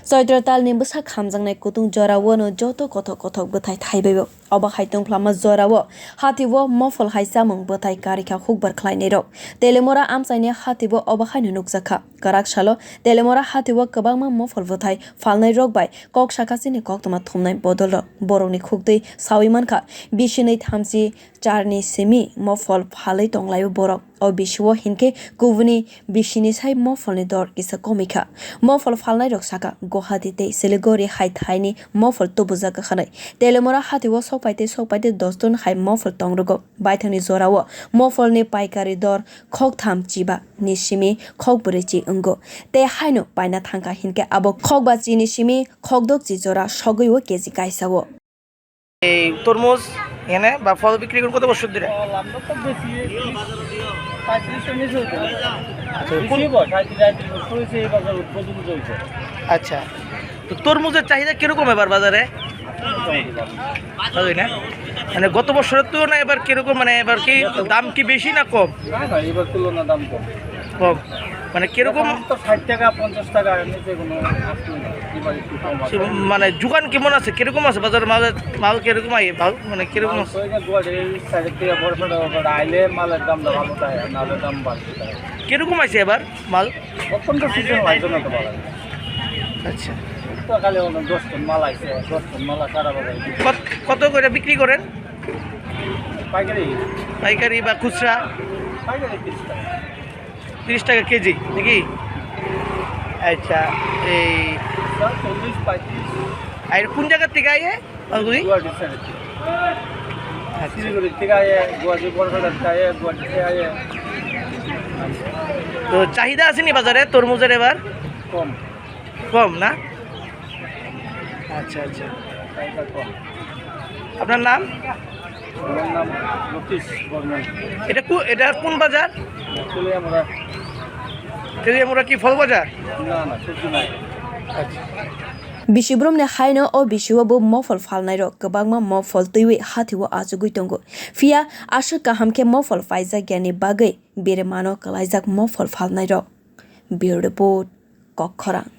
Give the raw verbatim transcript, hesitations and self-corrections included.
Choitro talni bwsak hamjaknai kutung jorao no joto kothok kothok bwthai thaibaio. Obo hai tongphlama jorao hatio mofol hai chamung bwthai karikha hukbar khlainairok. Telemora amchaini hatio obo haino nukjakha. Kwrak salo Telemora hatio kwbangma mofol bwthai phalnairok bai kok sakha chini koktwma thumnai bodolrok. Borokni khuktwi sawi mankha, bisinwi thamchi charni simi mofol phalwi tonglaio borok. O bisio hinkhe kubuni bisini sai mofolni dor kisa komikha. Mofol phalnairok saka, Guwahati tei Siliguri hai thaini mofol tubujak hwnwi. Telemora hatio sokpai tei sokpai tei dos ton hai mofol tongrugo. Baithangni jorao mofolni paikari dor khoktham chiba ni simi khokbrwi chi wngo. Tei haino paina thangkha hinkhe abo khokba chini simi khokdok chi jora sogwi o keji kaisao. এই তরমুজ এখানে বা ফল বিক্রি করুন কত বছর ধরে? ফল আমরা তো বেশি পঁয়ত্রিশ চল্লিশ হয়েছে। আচ্ছা, বেশি কোন- হবো, সাঁত্রিশ আটত্রিশ বছর হয়েছে, এই বছর উদ্বোধন চলছে। আচ্ছা, তো তরমুজের চাহিদা কিরকম এবার বাজারে? মোটামুটি ভালো। ভালোই না? মানে গত বছরের তুলনায় এবার কিরকম, মানে এবার কি দাম কি বেশি না কম? না না, এবার তুলনা দাম কম। কম। মানে কিরকম? এখন তো ষাট টাকা পঞ্চাশ টাকা নিচে কোনো আসলে না, এবার একটু কম আছে। মানে যোগান কেমন আছে, কিরকম আছে বাজারে? মাল, মাল কিরকম আইয়ে, ভালো মানে কিরকম মাল আছে? তো এই যে গুয়াহাটির সাইডের থেকে বড় সড়ো করে আইলে মালের দামটা ভালো থাকে, নাহলে দাম বাড়তে থাকে। কিরকম আছে এবার মাল? অত্যন্ত সিজন হয় জন্য তো ভালো। আচ্ছা, তো খালি অন্য দশ টন মাল আইছে, দশ টন মাল সারা বাজারে বিক্রি। কত, কত করে বিক্রি করেন পাইকারি, পাইকারি বা খুচরা? পাইকারি তিরিশ টাকা। তিরিশ টাকা কেজি নাকি? আচ্ছা, এই চল্লিশ পঁয়ত্রিশ। আর কোন জায়গার থেকে আইয়ে মালগুলি? গুয়াহাটির সাইডের থেকে। আচ্ছা, শিলিগুড়ির থেকে আইয়ে, গুয়াহাটি বড় বাজার থেকে আইয়ে, গুয়াহাটি থেকে আইয়ে। তো চাহিদা আছে নি বাজারে তরমুজের এবার? কম, কম না? আচ্ছা, আচ্ছা। চাহিদা কম। আপনার নাম? আমার নাম লতিশ বর্মন। এটা কো-, এটা কোন বাজার? Actually আমরা তেলিয়ামুড়া কি ফল বাজার? না না, সবজি নাই। আচ্ছা। Bisibrumni haino o bisio bo mofol phalnairok kwbangma mofol twiwi hatio achugwi tongo. Phiya aswk kaham khe mofol paijak yani bagwi bere mano kwlaijak mofol phalnairok. Bureau Report, Kokkhorang.